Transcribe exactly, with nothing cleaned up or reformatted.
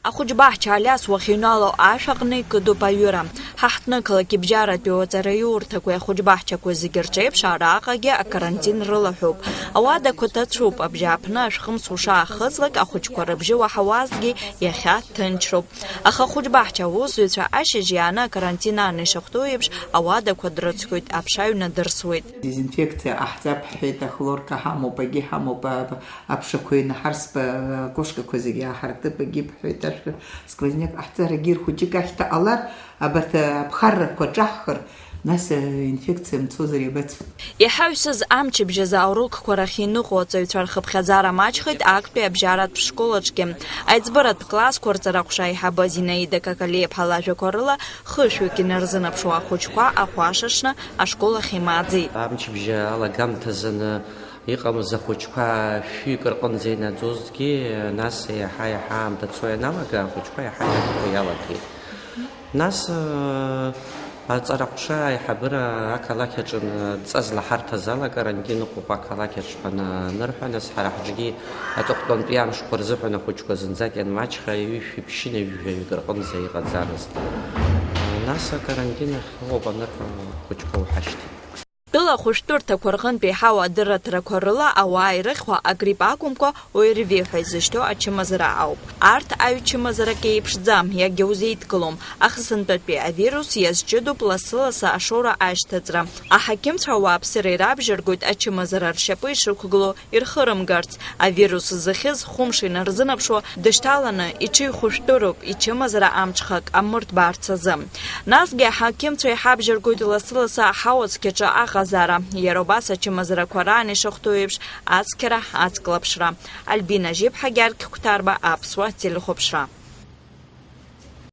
Ахәыҷбаҳча Алиас уахьыҩнало ашә аҟны икыдуп аҩыра. Ҳа ҳҭнықалақь ибжьаратәи уаҵараиурҭақәеи ахәыҷбаҳчақәеи зегьы рҿеиԥш, араҟагьы акарантин рылаҳәоуп. Ауадақәа ҭацәуп, абжьааԥны ашәхымс ушаахыҵлак, ахәыҷқәа рыбжьы уаҳауазҭгьы, иахьа ҭынчроуп. Аха ахәыҷбаҳча аусзуҩцәа ашьыжь иааны акарантин аан ишахәҭоу еиԥш, ауадақәа дрыцқьоит, аԥша ҩнадырсуеит. Дезинфекциа ҟаҳҵап ҳҳәеит, ахлорка ҳамоуп, агьи ҳамоуп, а-, аԥшақәа инаҳарсп, акошкақәа зегьы иааҳартып, агьи бҳәеит, ашәа сквозняк ҟаҳҵар, агьир хәыҷык ахьҭа ҟалар, абарҭ аԥхаррақәа ҿаҳхыр, нас, э, инфекциа мцозар иабацо? Иҳаҩсыз амчыбжь азы аурокқәа рахь иныҟәо аҵаҩцәа рхыԥхьаӡара маҷхеит актәи абжьаратә школаҿгьы. Аиҵбыратә классқәа рҵараҟәша аиҳабы Зинаида Какалиаԥҳа лажәақәа рыла, хышәҩык инарзынаԥшуа ахәыҷқәа ахәы ашашны ашкол ахь имаӡеит. Амчыбжьа алагамҭазын иҟамыз ахәыҷқәа шәҩык рҟынӡа инаӡозҭгьы, нас иаҳа-иаҳа аамҭа цо ианалага, ахәыҷқәа иаҳа-иаҳа иалагеит. Нас, э, аҵараҟәша аиҳабыра ақалақь аҿы, э, дҵа злаҳарҭаз ала, карантин ыҟоуп ақалақь аҿы ҳәа анырҳәа, нас ҳара ҳҿгьы аҵыхәтәантәи амшқәа рзыҳәан ахәыҷқәа зынӡак ианмаҷха, ҩышәи ԥшьынҩажәаҩык рҟынӡа иҟаӡамызт. Нас акарантин ахь ыҟоуп анырҳәа, ахәыҷқәа уҳашьҭит. Тәыла ахәышәтәырҭақәа рҟынтә еиҳау адырраҭарақәа рыла ауаа ирыхьуа агрипп акәымкәа, ОРВИ ҳәа изышьҭоу ачымазара ауп. Арҭ аҩ чымазарак еиԥшӡам, иагьаузеидкылом. Ахысынтәатәи авирус иазҷыдоуп лассы-лассы ашоура ашьҭыҵра. Аҳақьымцәа ауааԥсыра ирабжьаргоит ачымазара ршьапы ишықәгылоу ирхырымгарц. Авирус зыхьыз хәымш инарзынаԥшуа дышьҭаланы иҽихәышәтәыроуп, ичымазара амҽхак амырҭбаарц азы. Насгьы аҳақьымцәа иҳабжьаргоит лассы-лассы аҳауа цқьаҿы аҟазаара, иара убас ачымазарақәа раан ишахәҭоу еиԥш ацқьара, ацклаԥшра. Альбина Жьыԥҳа, Гьаргь Қәҭарба, Аԥсуа телехәаԥшра.